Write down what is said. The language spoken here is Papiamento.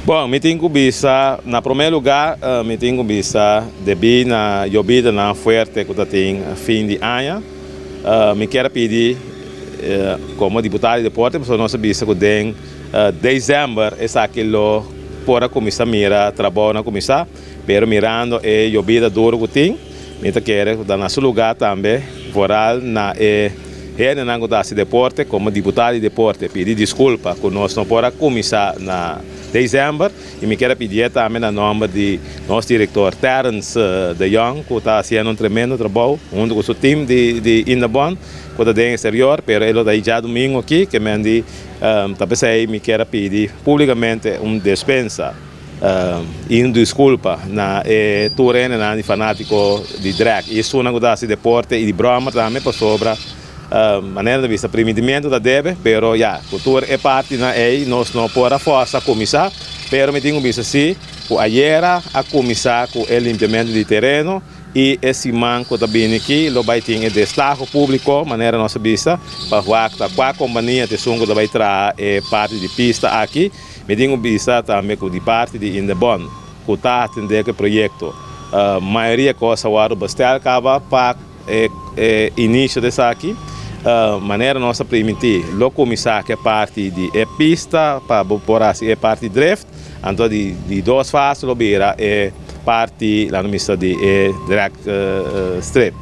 Bon, mi tin ku bisa, na promé lugá, mi tin ku bisa debí na yobidanan fuerte ku ta tin fin di aña. Mi kier a pidi komo diputado di deporte, pasobra nos a bisa ku den desèmber esaki lo por a kuminsá mira trabounan kuminsá, pero mirando e yobida duru ku tin, mi ta kere ku ta na su lugá tambe, vooral na e hendenan ku ta hasi deporte, komo diputado di deporte pidi diskulpa ku nos no por a kuminsá na desèmber i mi kier a pidié tambe na nòmber di nos direktor Terence de Jong ku ta hasiendo un tremendo trabou huntu ku su tim di Indebon ku ta den eksterior pero e lo ta ei djadumingu aki ke men di ta p'esei mi kier a pidi públikamente un despensa i un diskulpa na e tur hendenan di fanátiko di drag i esunnan ku ta hasi deporte i di bròmer tambe pasobra Manera ta bisa primintimiento ta debe, pero ya, ku tur e partinan ei nos no por a forsa kuminsá, pero mi tin ku bisa si ku ayera a kuminsá ku e limpiamentu di tereno i e siman ku ta bini aki lo bai tin e destaho públiko, manera nos a bisa, pa wak ta kua kompania ta esun ku ta bai traha e parti di pista aki. Mi tin ku bisa tambe ku di parti di Indebon ku ta atendé ku e proyekto, mayoria kos a wòrdu bestèl kaba pa. E inicio di esaki, manera nos a primintí, lo kuminsá ku e parti di e pista pa bo por hasi e parti drift, anto di dos fase lo bira e parti, laga nos bisa, di e drag strip.